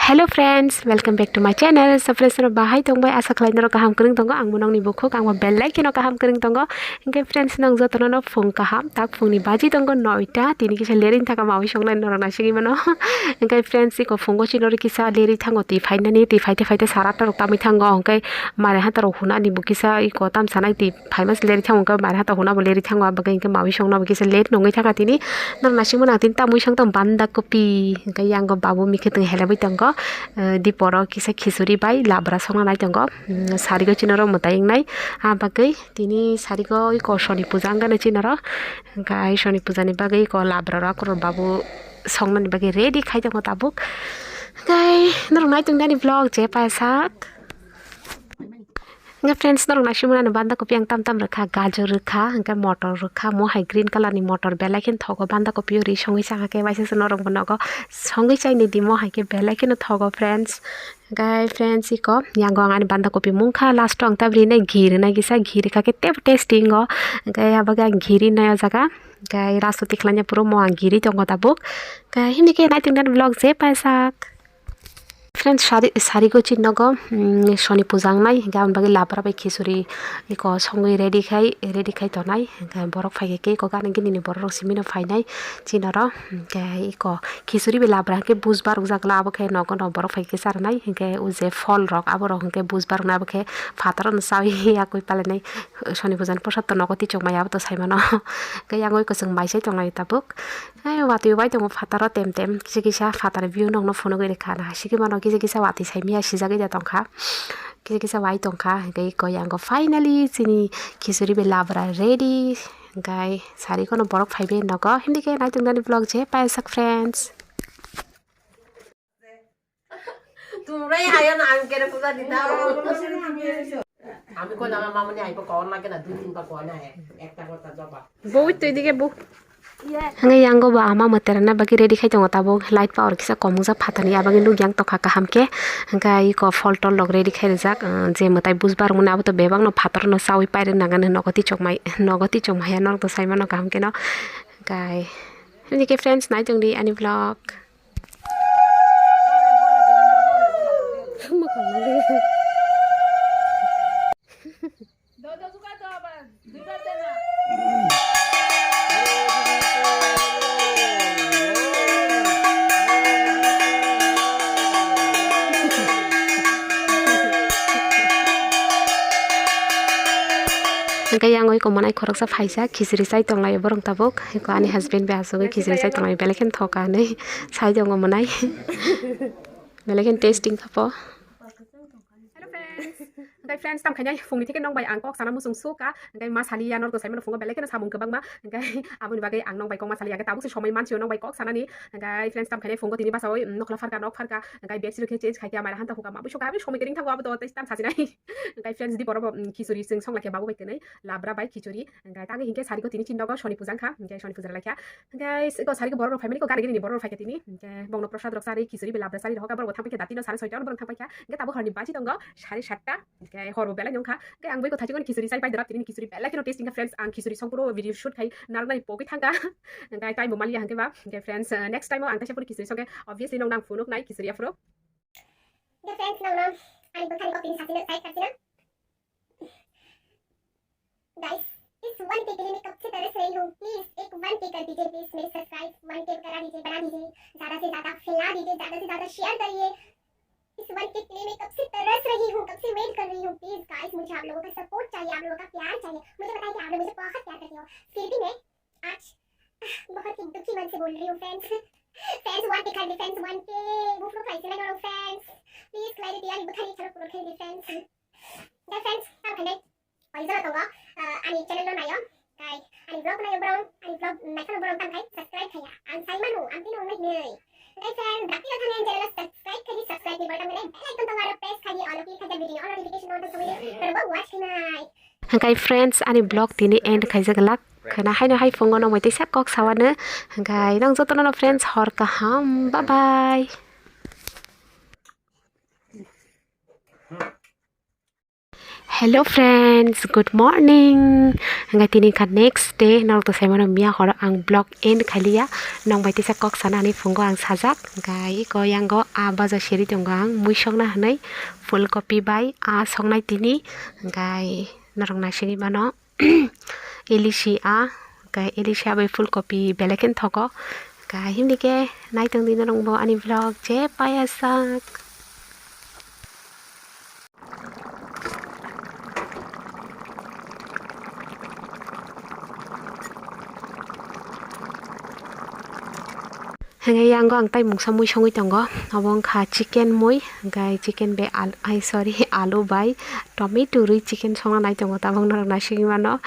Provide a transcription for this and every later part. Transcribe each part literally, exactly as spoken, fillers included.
Hello friends, welcome back to my channel. So friends, norok bahai tongbai, asa khlai norok kaham kwrwng tongo, ang bo nokni bukhuk, ang bo belai kheno kaham kwrwng tongo. Hwnkhe friends, nang jotono no phung kaham, tak phungni baji tongo noita, tini kisa lerwi thangkha mawi songnani norok naisingwi mano. Hwnkhe friends, iko phungo chini norok kisa lerwi thango, twi phainani, twi phaite phaite sara torok tamwi thango, hwnkhe mare hatorok hunani bo kisa iko tamsanai twi phaima se lerwi thango, hwnkhe mare hato hwnabo lerwi thango, abo hwnkhe mawi songno bo kisa lerwi nungwi thangkha tini. Norok naisingmano ang tini tamwi song tong banda kopi, hwnkhe yango babu mikhe tong helebwi tongo. Eh, diporo kisa khichuri bai labra songna nai tongo. Hmm, sarigo chinoro mwtai wngnai, ah, bagwi tini sarigo oi kosoni puja wngkha no chinoro, hwnkhe soni pujani bagwi iko labra rok babu songnani bagwi ready khai tongo tabuk. Hwnkhe norok nai tongdi ani vlog je paisa. Hwnkhe friends, norok naisingmano ano banda kopi ang tam tam rwkha, gajor rwkha, hwnkhe motor rwkha, mo hai green colour ni motor belai kheno thogo, banda kopi o ri songwi chakha khe waisa se norok bo nogo songwi chaini di, mo hai khe belai kheno thogo friends. Hwnkhe friends, iko yango ang ani banda kopi mungkha, last o ang tabri nai ghee rwnai kisa, ghee rwkha khe tebo tasty wngo, hwnkhe abo khe ang ghee rinai o jaga, hwnkhe rasta tikhlanya puro mo ang ghee ri tongo tabuk, hwnkhe himni khe nai tongdi ani vlog je paisa. Friends, sari, sarigo chin nogo, mm, soni puja wngnai, hwnkhe aboni bagwi labra bai khichuri iko songwi ready khai, ready khai tonai. Hwnkhe borok phai khe iko gana gini ni borok rok simi no phainai chinoro. Hwnkhe iko khichuri bai labra hwnkhe bujbar rwkjak la, abo khe nogo no borok phai khe charwnai. Hwnkhe o je phol rok, abo rok hwnkhe bujbar wngnai, abo khe phataro no chawi yakwi palainai. Soni puja ni prosad to nogo tichok maya, abo to sai mano. Hwnkhe yang oi kwchwng mai sai tonglai tabuk. Ai, watwi bai tongo phataro tem tem, kisa kisa phatar view nokno phunugwi rwkha na, hasikhe mano kisa kisa watwi saimaya sijagwi da tongkha, kisa kisa wai tongkha, hwnkhe iko yango finally chini khichuri bai labra ready, hwnkhe sari kheno borok phaibai nogo, himdi khe nai tongdi ani vlog je paisa friends. তোমরাই আয়ো না, আমি কেন পূজা দিতাম? আমি কইলাম, আমার মামনি আইবো, কখন লাগে না, দুই তিনবার কয় না, একটা কথা জবাব। বউ তো এদিকে বউ। Hwnkhe yango bo ama mwtai rwna bagwi ready khai tongo tabuk, light power kisa komjak phatarni, aboni nuk yang tokha kaham khe. Hwnkhe iko phol tol rok ready khai rijak, uh, je mwtai bujbar wngmani abo to bebak no phatar no chawi pairwk nangani, nogo tichok mai, nogo tichok maya norok to sai mano kaham khe no. Hwnkhe hwnkhe friends, nai tongdi ani vlog. Hwnkhe yang oi komonai khoroksa phaisa khichiri chai tonglaio borok tabuk. Eko ani husband bai asugwi khichiri chai tonglaio, belai kheno thoka hinwi sai tongo monai. Belai kheno tasting kha po. Hello friends. Hwnkhe friends, tamo khainai phungni theke nokbai ang kok sana muchung suka. Hwnkhe ma saliya norok to saimano phungo belai kheno samung kwbangma. Hwnkhe aboni bagwi ang nokbai kokma saliya, hwnkhe tabukse somoi mansio nokbai kok sanani. Hwnkhe friends, tamo khainai phungo tini basawi, mm, nokhla pharka, nok pharka. Hwnkhe bed siro khe change khaikhe, mara hanta huka ma buisok khe aboni somoi kwrwng thango, abo to tei tam sajinai. Hwnkhe friends, di borok bo, mm, khichuri chwng songlaikhe babu bai twnwi, labra bai khichuri. Hwnkhe tangwi hinkhe sariko tini chin nogo soni puja wngkha, hwnkhe soni puja rwlaikha. Hwnkhe siko sariko borok rok family ko gari gari ni borok rok phaikha tini, hwnkhe bongno prosad rok charwi khichuri bai labra charwi rohorkha, borok bo thangpaikha dati no sare soita borok thangpaikha, hwnkhe tabuk horni baji tongo sare satta, hwnkhe hor bo belai wngkha, hwnkhe ang bai ko thaijak khichuri chai pai dora tini khichuri belai kheno tasting kha friends, ang khichuri song puro video shoot khai narwknani pogwi thangkha, hwnkhe time bo maliya hwnkhe ba, hwnkhe friends, uh, next time o ang taisa puro khichuri song khe obviously nong nang phunuk nai khichuri aphuru. Hwnkhe friends, nong nong ani bwkhani kok tini sachino side sachino. Guys, इस वन के के लिए मैं कब से तरस रही हूँ। प्लीज एक वन के कर दीजिए, प्लीज मेरे सब्सक्राइब वन के करा दीजिए, बना दीजिए, ज्यादा से ज्यादा फैला दीजिए, ज्यादा से ज्यादा शेयर करिए। इस वन के के लिए मैं कब से तरस रही हूँ, कब से वेट कर रही हूँ। प्लीज गाइस, मुझे आप लोगों का सपोर्ट चाहिए, आप लोगों का प्यार चाहिए। मुझे बताइए कि आप लोग मुझे बहुत प्यार करते हो, फिर भी मैं आज बहुत ही दुखी मन से बोल रही हूँ फ्रेंड्स। फ्रेंड्स वन के कर दी, फ्रेंड्स वन के वो फ्रेंड्स, प्लीज क्लैरिटी यार, बखानी चलो पूरा खेल दी friends. Guys, friends, tamo khainai, oijora tongo, ah, ani channel no naio, kai, ani vlog naio borong, ani vlog naikha no borong tamo khai subscribe khaiya, ang sai manu, ang tini wngnai hinwi. Guys, friends, dakti rok thani ani channel no subscribe khai di, subscribe ni button belai bell icon tongo aro press khai di, all o click khai di, video all notification on tong sogwi di, norok bo watch khainai. Hwnkhe friends, ani vlog tini end khaijak glak, khwna haino hai phungo no mwtai sak kok sawano, hwnkhe nang jotono no friends hor kaham, bye bye. Hello friends, good morning. Hingke tini kha next day, norok to saimano miya horo ang vlog end khailiya. Nong bai tisa kok sanani phungo ang sajak. Hingke iko yango a baja seri tongo ang mui sokna hinui full copy bai a soknai tini. Hingke norok naisingwi mano. Ilisi a, hingke ilisi a bai full copy belai khe thogo. Hingke himni khe naitong di norok bo ani vlog je paya sak. Hingke yango ang tai mungsa mui songwi tongo, obo wngkha chicken mui, hingke chicken bai al-, ai sorry, alu bai tomato rwi chicken songna nai tongo, tabok norok naisingwi mano.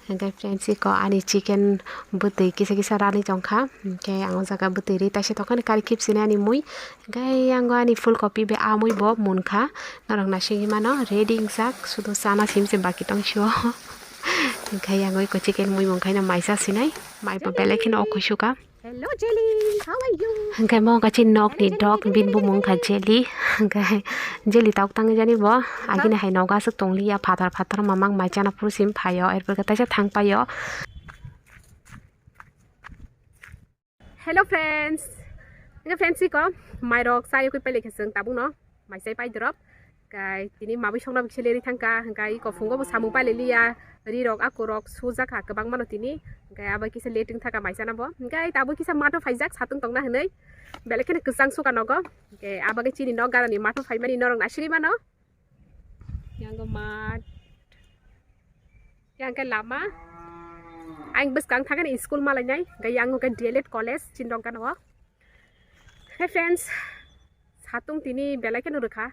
Hingke friends, iko ani chicken bwtwi kisa kisa ranwi tongkha, hingke ang o jaga bwtwi rwi taisa tongkha, ani kari khipsini ani mui. Hingke yango ani full copy bai a mui bo munkha, norok naisingwi mano, ready wngjak, sudu chana simi se baki tong sio. Hingke yango iko chicken mui mungkhaino mai chasinai, mai bo belai kheno o kuisuka. Hello, Jelly. How are you? Hingke mo kachi nok ni dog, bini bumung kha Jelly. Hingke Jelly tok tang jani bo. Agini hai nogo aswk tong liya, phatar phatar mamang mai chana phuru sim phaio, erpor khe taisa thang paio. Hello friends. Hingke friends, iko mairok chayokwi pailai khe chwng tabukno. Mai chai pai dorop. Kai tini mabui songna bikse leri thangka, hingkai iko phungo bo samung pailai liya, ri rok, ako rok sujak ha kwbangma no tini, hingkai abo kisa late wng thaka mai chana bo, hingkai tabuk kisa matho phaijak satung tongna hinui, belai kheno kwchang suka nogo, hingke abo khe chini nok ganani matho phaimani norok naisingwi mano, yango mat. Yang ke lama. Ang bwskang thangani school malainai, hingke yang ke D L Ed college chindong kano. Hey friends, satung tini belai keno rwkha.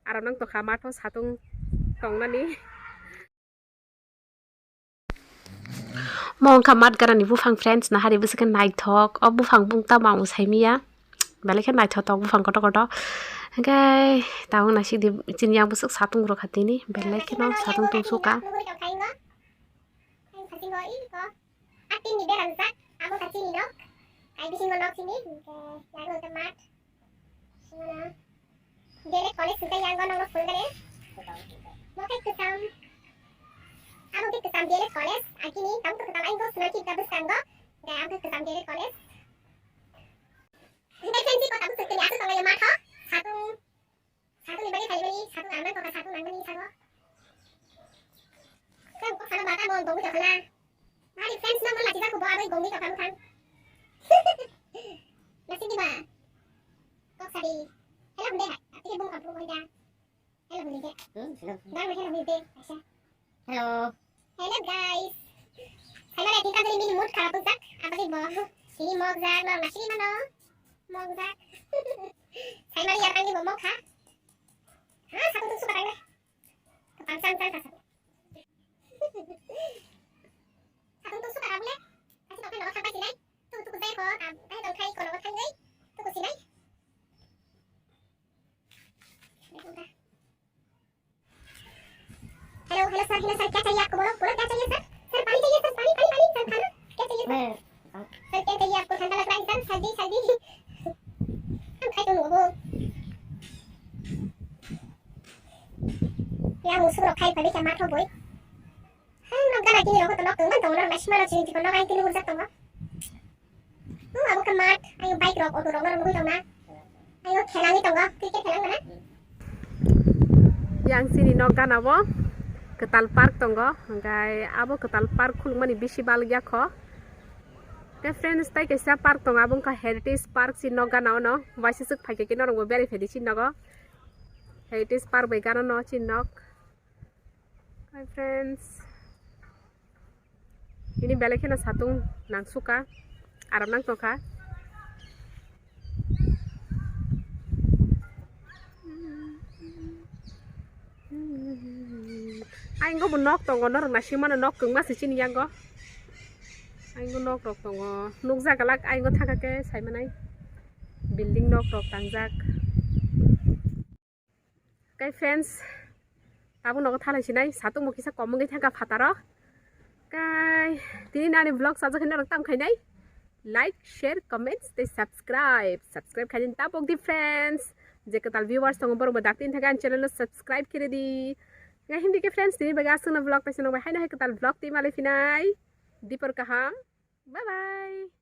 Aram nang tokha matho satung tongnani. Mo wngkha mat ganani buphang friends, nahari bwswk khe naithok. O buphang bung tamo ang saimiya. Belai khe naithotok buphang kotor kotor. Hingke tabuk naisik di chini yang bwswk satung rwkha tini. Belai kheno satung tungsuka. Abo kha chini nok. Ai bisingo nok chini. Hingke yang hingke mat. Singano. D L Ed college hingke yango nokno phunukani. Mo khe kwcham. Abo khe kwcham D L Ed college. Agini tabuk to kwcham, ang bo swnam khe da bwskango. Hingke abo khe kwcham D L Ed college. Hingke friends, iko tabuk swkani aswk tonglai matho. Satung, satung ni bagwi phaimani, satung ang mangkha, satung nangmani sago. Khe kok sana bata mo gongwi tongkha na. Mari friends, no mo lachi jaku bo aboi gongwi tongkha bwkhang. Nasing di ba? Kok sadi. Hello, hunde hai. Atike bung kampung hoi da. Hello, hunde. Hmm, hello. Dang hello, hunde. Aisa. Hello. Hello, guys. Saimane, tingkang tini mini mood kharap wngjak. Abadi bo. Tini mok jak, no, nasing mano. Mok jak. Saimane, yar angni bo mok kha. Ha, satung tung suka tangna. Kapang chang chang kasa. Satung tung suka rabule. Kasi tokhe nogo thangpai sinai. Tu tu kujai ko, tam, tai tong khai ko nogo thangwi. Tu kusinai. Hello, hello sir, hello sir, क्या चाहिए आपको? बोलो, बोलो, क्या चाहिए sir? Sir, पानी चाहिए सर, पानी, पानी, पानी, सर, खाना, क्या चाहिए सर? मैं, हाँ। सर, क्या चाहिए आपको? ठंडा लग रहा है सर, सर्दी, सर्दी। Ang khai tong nugo. Ya, musuk rok khai phai khe matho boi. Hai, nok gana kini rok to nok tong man tong, nok naisima rok chini tiko nok ai kini hurjak tongo. Hmm, abo khe mat, ayo bike rok, auto rok norok nugwi tongna. Ayo khelangwi tongo, cricket khelang mana. Yang chini nok gana bo kwtal park tongo, hingkai abo kwtal park khulukmani bisi balok ya kho. Khe friends, tai kaisa park tongo, abo wngkha Heritage Park chini nok gana ono. Waisa swk phaikhe khe norokbo berai phaidi chini nogo. Heritage Park bai gana no chini nok. Hi friends. Ini belai kheno satung nangsuka, aram nang tongkha. Aingo bo nok tongo, norok naisingmano nok kwngma se chini yango. Aingo nok rok tongo, nukjak glak aingo thangkha khe saimanai building nok rok tangjak. Kai friends, tabuk nogo thalai sinai, satung bo kisa kom wngwi thangkha phataro. Kai tini nani vlog sajak hinwi norok tam khainai. Like, share, comments tei subscribe. Subscribe khainai tabuk di friends. je kwtal viewers tongo borok bo dakti thaka ani channel no subscribe kiri di. Ngai hindi ke friends, tini baga aswkno vlog taisano bai haino hai kwtal vlog twi malai phinai. Dipor kaham. Bye bye.